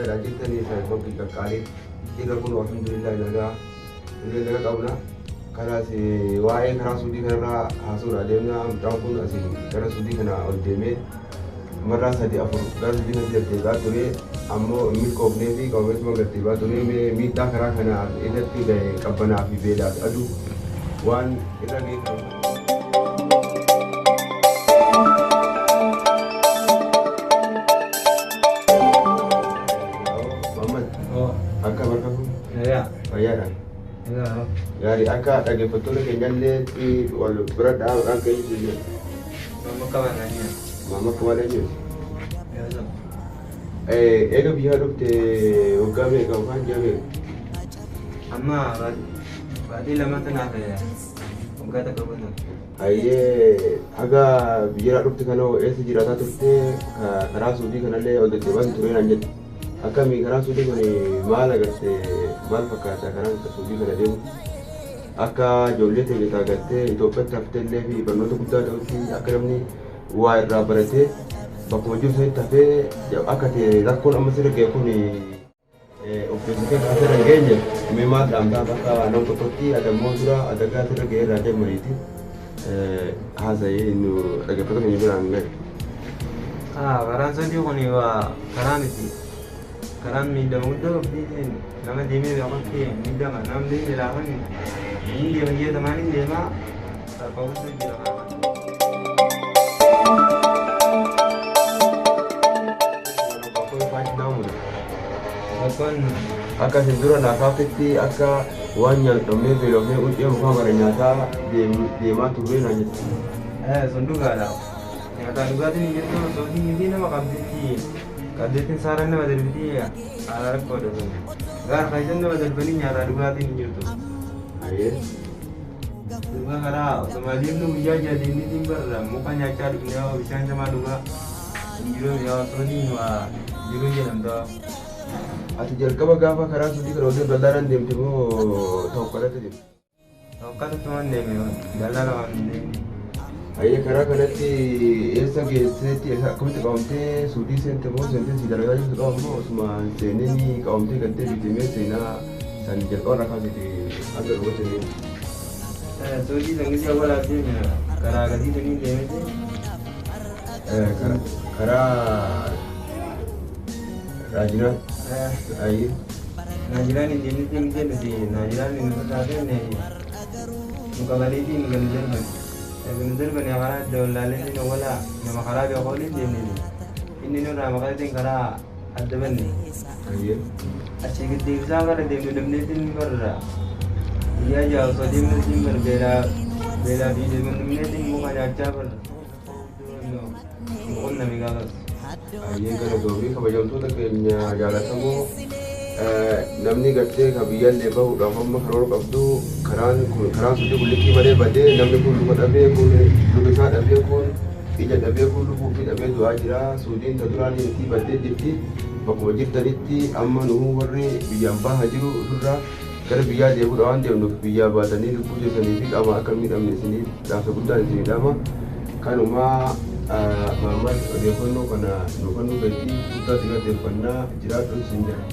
Fayyaadhaa jirtanii saayikoon qaqqaalii jirra kun alhamdulillah nagaa illee nagaa qabna. Kanaas waa'ee karaa suudii kanarraa haasuudha deemna. Mucaan kun asii gara suudii kana ol deemee marraa 3 4 gara suudii kana deddeebi'aa ture, ammoo hin milkoofnee fi qabameetuma gaddeebi'aa ture. Miidhaa karaa kana irratti gahe qabbanaa fi beelaa fi aduu waan irra ga'e kan. Muhammad, akka bakka kun fayyaadha. Gaarii akka dhaggeeffattoota keenyallee wal bira dhaabaan keenya jira. Maamma Kamal eenyuti? Eega biyyaa dhufte waggaa meeqa yookaan ji'a meeqa? Amma baatii 2 tanaaf waggaa 1 guutu. Hayyee, haga biyyaa dhufte kana eessa jiraataa turte? Karaa suudii kanallee ol deddeebi'aa ture naan jette. Akkamii karaan suudii kun maal agarte, maal fakkaata karaan suudii kana deemu? Akka ijoollee teenya taagartee Itoophiyaatti haftee illee fi barnoota guddaa ta'utti akka namni waa irraa baratee bakkuma jiru sanitti hafee akka ta'e rakkoon amma sirra ga'e kun of beeksisee akka sirra hin geenye mee maal dhaamtaa bakka nama tokkotti adammoo dura adagaa sirra ga'e irraa deemaniiti haasa'ee nu dhaggeeffattoota keenya biraan gahe. Karaan suudii kun karaa miti. Karaan miidhama guddaa qabdi, nama deemee beekutti miidhama. Nama deemee laafan inni deema jeetamaan hin deema rakkoo guddaa jira karaa kana. Rakkoon Akka isin dura naafaaftetti akka waan nyaannu dhabnee beelofnee quncee mukaa mara nyaataa deemaa turre naan jette. Sun dhugaadha. Nyaataa dhugaatiin hin jirtu, suudiin miti nama qabdetti qabdeettiin saaraan nama darbitii haala rakkoodha sun. Gaara keessan nama darbanii nyaataa dhugaatiin hin jirtu. Hayyee. Dhugaa karaa osuma deemnu guyyaa 6 deemneetiin barra muka nyaachaa dhufnee bishaan camaa dhugaa hin jiru yaa suudiin waa jiru jedhamta. Ati jalqaba gaafa karaa suudii kana hojii daldaalaan deemte moo tokkolatti deemte? Tokkolatti deeme, daldala waan hin deemne. Hayyee, karaa kanatti eessa geesseetti, eessa akkamitti qabamtee suudii seente moo seentee si dalagaa jirtu qabamu moo osuma seeneen qabamtee galtee bitamee seenaa san jalqaba irraa kaasete hanga dhumatti deemte? Suudii san gisee awwaalaaf deeme karaa gadii sanii deemete. Karaa Raajinaa. Hayyee. Naajiraan hin deemnetti miti nuti naajiraan hin nuti taatee nu qabaniitiin gadi darban. Gadi darban karaa adda wallaalee awwala nama karaa beeku waliin deemne. Inni nurraa maqaatiin karaa adda banne. Hayyee. Achii gadi deebisaa gara deemnu dhabneetiin barra. Guyyaa 6 osoo deemneetiin bar beelaa fi deemneetiin muka nyaachaa barra. Qunname gaafas. Hayyee, galatoomii. Kabajamtoota keenya jaalatamoo, namni gartee ka biyyaallee bahuudhaaf amma karoora qabdu, karaan kun karaan suudii kun likkii malee badee namni kun luka dhabee, kun luka isaa dhabee, kun ija dhabee, kun lubbuu fi dhabee du'aa jira. Suudiin ta duraan itti baddee jirti. Bakkuma jirtanitti amma nu warri biyyaan bahaa jiru ofirraa gara biyyaa deebi'uudha waan deemnuuf biyyaa baatanii lubbuu keessanii fi qaama akka hin miidhamne isiniif dhaamsa guddaan isinii dhaama. Kanumaa Maammal odeeffannoo kana nu kennuu keetii guddaa si galateeffannaa, jiraadhu siin jedha.